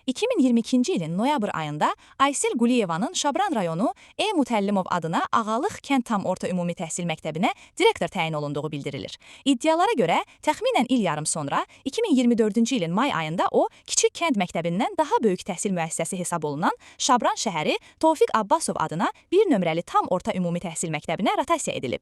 2022-ci ilin noyabr ayında Aysel Quliyevanın Şabran rayonu E. Mütəllimov adına Ağalıq kənd tam orta ümumi təhsil məktəbinə direktor təyin olunduğu bildirilir. İddialara görə təxminən il yarım sonra 2024-cü ilin may ayında o kiçik kənd məktəbindən daha böyük təhsil müəssisəsi hesab olunan Şabran şəhəri Tofiq Abbasov adına bir nömrəli tam orta ümumi təhsil məktəbinə rotasiya edilib.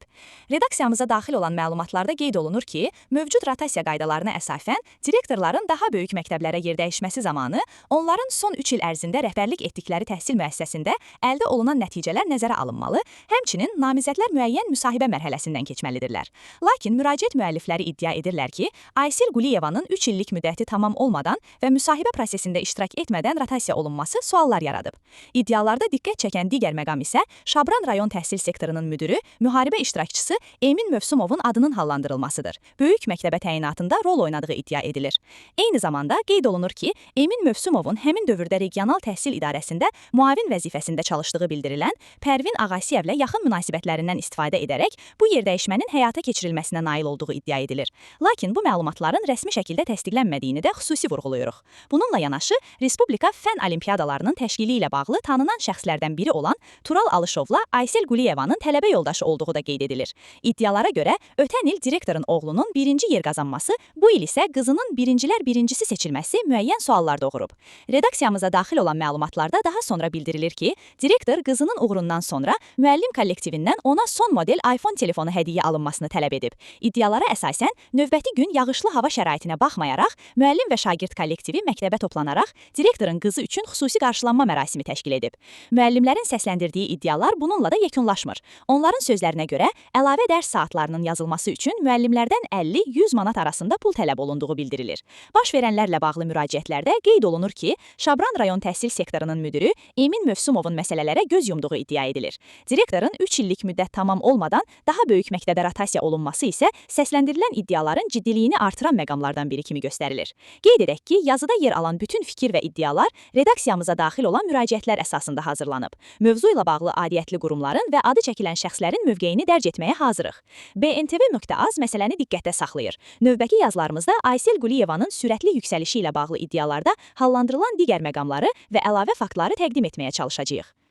Redaksiyamıza daxil olan məlumatlarda qeyd olunur ki, mövcud rotasiya qaydalarına əsasən direktorların daha böyük məktəblərə yerdəyişməsi zamanı onların son 3 il ərzində rəhbərlik etdikləri təhsil müəssisəsində əldə olunan nəticələr nəzərə alınmalı, həmçinin namizədlər müəyyən müsahibə mərhələsindən keçməlidirlər. Lakin müraciət müəllifləri iddia edirlər ki, Aysel Quliyevanın 3 illik müddəti tamam olmadan və müsahibə prosesində iştirak etmədən rotasiya olunması suallar yaradıb. İddialarda diqqət çəkən digər məqam isə Şabran rayon təhsil sektorunun müdiri, müharibə iştirakçısı Emin Mövsümovun adının hallandırılmasıdır. Böyük məktəbə təyinatında rol oynadığı iddia edilir. Eyni zamanda qeyd olunur ki, Emin Mövsümovun həmin dövrdə regional təhsil idarəsində müavin vəzifəsində çalışdığı bildirilən Pərvin Ağasiyevlə yaxın münasibətlərindən istifadə edərək bu yerdəyişmənin həyata keçirilməsinə nail olduğu iddia edilir. Lakin bu məlumatların rəsmi şəkildə təsdiqlənmədiyini də xüsusi vurğulayırıq. Bununla yanaşı, Respublika fənn olimpiadalarının təşkili ilə bağlı tanınan şəxslərdən biri olan Tural Alışovla Aysel Quliyevanın tələbə yoldaşı olduğu da qeyd edilir. İddialara görə ötən il direktorun oğlunun birinci yer qazanması, bu il isə qızının birincilər birincisi seçilməsi müəyyən suallar doğurub. Redaksiyamıza daxil olan məlumatlarda daha sonra bildirilir ki, direktor qızının uğurundan sonra müəllim kollektivindən ona son model iPhone telefonu hədiyyə alınmasını tələb edib. İddialara əsasən növbəti gün yağışlı hava şəraitinə baxmayaraq müəllim və şagird kollektivi məktəbə toplanaraq direktorun qızı üçün xüsusi qarşılanma mərasimi təşkil edib. Müəllimlərin səsləndirdiyi iddialar bununla da yekunlaşmır. Onların sözlərinə görə əlavə dərs saatlarının yazılması üçün müəllimlərdən 50-100 manat arasında pul tələb olunduğu bildirilir. Baş verənlərlə bağlı müraciətlərdə qeyd olunur ki, Şabran rayon təhsil sektorunun müdiri Emin Mövsümovun məsələlərə göz yumduğu iddia edilir. Direktorun 3 illik müddət tamam olmadan daha böyük məktəbə rotasiya olunması isə səsləndirilən iddiaların ciddiliyini artıran məqamlardan biri kimi göstərilir. Qeyd edək ki, yazıda yer alan bütün fikir və iddialar redaksiyamıza daxil olan müraciətlər əsasında hazırlanıb. Mövzu ilə bağlı aidiyyətli qurumların və adı çəkilən şəxslərin mövqeyini dərc etməyə hazırıq. BNTV.az məsələni diqqətdə saxlayır. Növbəti yazılarımızda Aysel Quliyevanın sürətli yüksəlişi ilə bağlı iddialarda hallandırılan digər məqamları və əlavə faktları təqdim etməyə çalışacağıq.